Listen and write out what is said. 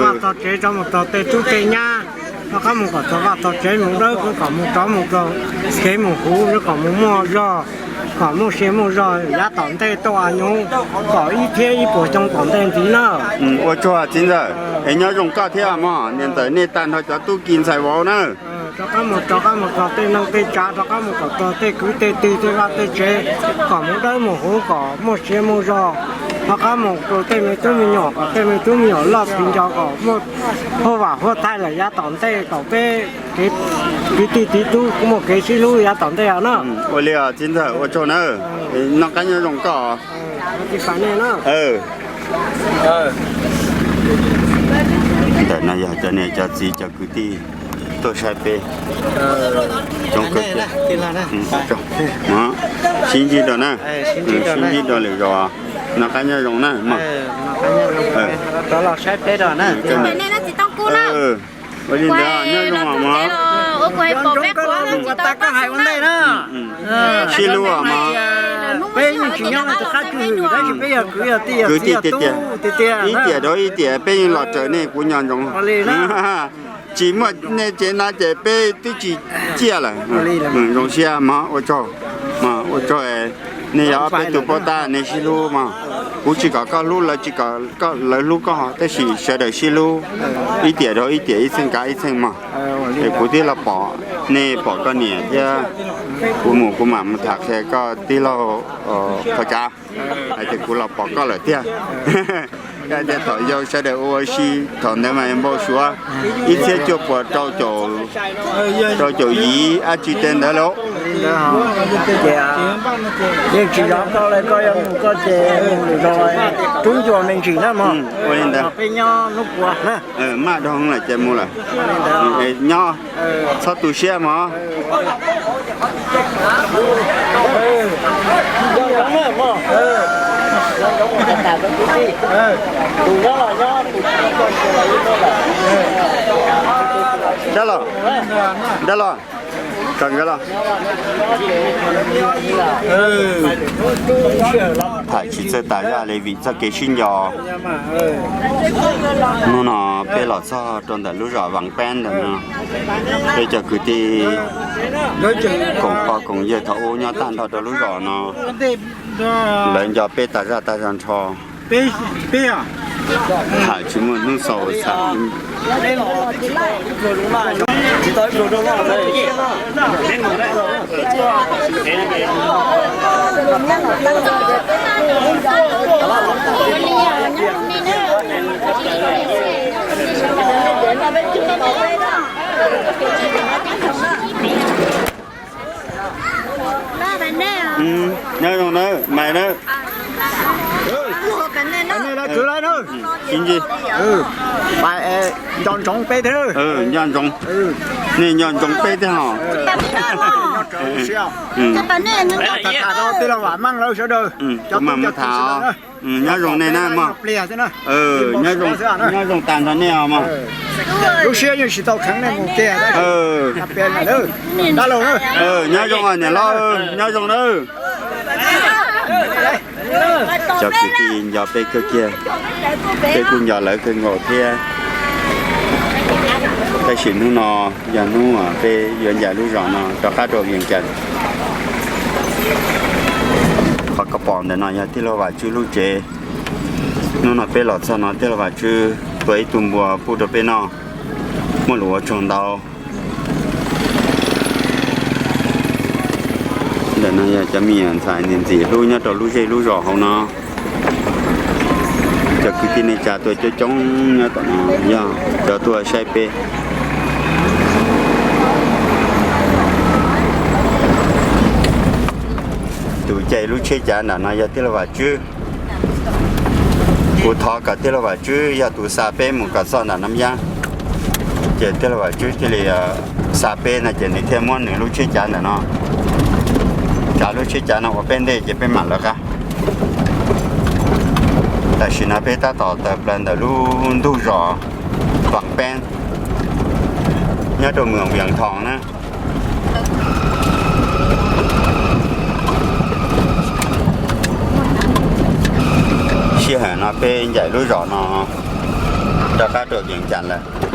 Vaj tog tsev rov mus txog tej tub tej nyab, rov qab mus kom txog vaj tog tsev mus dawb, kom mus rov mus txog kev mus huv, kom mus muaj zog, kom muaj sia muaj zog yav tom ntej tuaj a nyob, kom ib thiab ib puas xyoo tom ntej ntxiv na. Ua tsaug txiv ntxawm, es nyob zoo koj thiab mog, niam ntxawm nej tag nrho cov tub ki ntxhais vauv na. Rov qab mus, rov qab mus txog tej neej tej tsav, rov qab mus kom txog tej kwv tej tij tej vaj tej tsev, kom mus dawb mus huv, kom muaj sia muaj zog. Rov qab mus rau tej me tub me nyuam, kom tej me tub me nyuam loj txiv nco kom muaj huaj vam huaj thaij lawm yav tom ntej, kom peb kev kwv tij txiv tub muaj kev sib hlub yav tom ntej os na. Ua li os txiv ntxawm, ua tsaug na. Noj qab nyob zoo koj. Ntawm no yog cov niam cov txiv cov kwv tij tuaj saib peb. Sib ntsib rau na, sib ntsib rau lwm zaus. Noj qab nyob zoo na. Ua li ntawd nyob zoo os mog. Sib hlub os mog. Peb yeej tsis nyob rau qab tswj hwm tab sis peb yog kwv yog tij, kwv tij tiag tiag, ib tiam rau ib tiam peb yeej los raws nej kuv nco ntsoov. Tsis muaj nej tsev no ces peb twb tsis ciaj lawm. Zoo siab mog, ua tsaug, ua tsaug. Nej yog ob peb tug poj tab nej sib hlub mog. Kuv tsis kom koj hlub lawv, tsis kom lawv hlub koj, tab sis sawv daws sib hlub, ib tiam rau ib tiam, ib txheej kav ib txheej mog. Es kuv tib los pom, nej pom koj niam thiab, kuv mus kuv mam mus tham qhia koj tij laug qhov tsav hais tias kuv los pom koj lawm tiag. Tias thaum yau sawv daws ua si, thaum ntawd mas npau suav ib txhiab cuaj puas rau caum yim dab tsi tej ntawd lauj. Yeej tsis zov koj li, koj yuav mus koj ces mus lwm zaus, rub ncua me ntsis na mog. Ua li ntawd peb nyob hnub puav na. Maj dhau lawm ces mus lawm. Nyob, txhob tu siab mog. Dab los, dab los, tso nkawd los. Tham tsis txawj tas zaj li vim txoj kev sib nco. Hnub no peb los txog rau ntawm lub zos Vam Peb ntawm no, peb cov kwv tij koom pog koom yawg thaum ub nyob tag nrho rau lub zos no, lawv nco peb tas zaj tas zog nrho. Tham tsis muaj hnub xaus tham. Nyob zoo nawb, mais nawb. Nco ntsoov peb thiab. Nco ntsoov, nej nco ntsoov peb thiab hos. Tham rau tij laug Vam Meej lawv sawv daws, cov mam mus tham. Nyob zoo nej na mog. Nyob zoo, nyob zoo tag nrho nej os mog. Lub siab yeej tsis tau kheev nej mus kiag. Nyob zoo niam hlob, nyob zoo nawb. Cov kwv tij nco peb kawg kiag, peb kuj nco lawv kawg nkaus thiab. Tab sis hnub no yog hnub peb yuav ncaim lub zos no rov qab rau Vias Cas. Qhov koj pom ntawm no yog tij laug Vam Tswb lub tsev. Hnub no peb los txog no tij laug Vam Tswb tua ib tug npua pub rau peb noj, muaj lus ua tsaug ntau. Ntawm no yog cov me nyuam ntxhais ntxim hlub nyob rau lub zej lub zos hauv no. Cov kwv tij neej tsa tuaj coob coob nyob tom no yog cov tuaj saib peb. Tus caij lub tsheb cav nram no yog tij laug Vam Tswb. Kuv thov kom tij laug Vam Tswb yog tus xa peb mus kom txog nram Nam Yab, ces tij laug Vam Tswb thiaj li xa peb no ces nws thiaj muab nws lub tsheb cav ntawm no, tsav lub tsheb cav no ua peb ntej ces peb mam lawv qab. Tam sim no peb tab tom tawm plaws ntawm lub ntug zos Vam Peeb nyob rau moos Vias Thoos na. Sij hawm no peb ncaim lub zos no Rov qab rau Vias Cas lawm.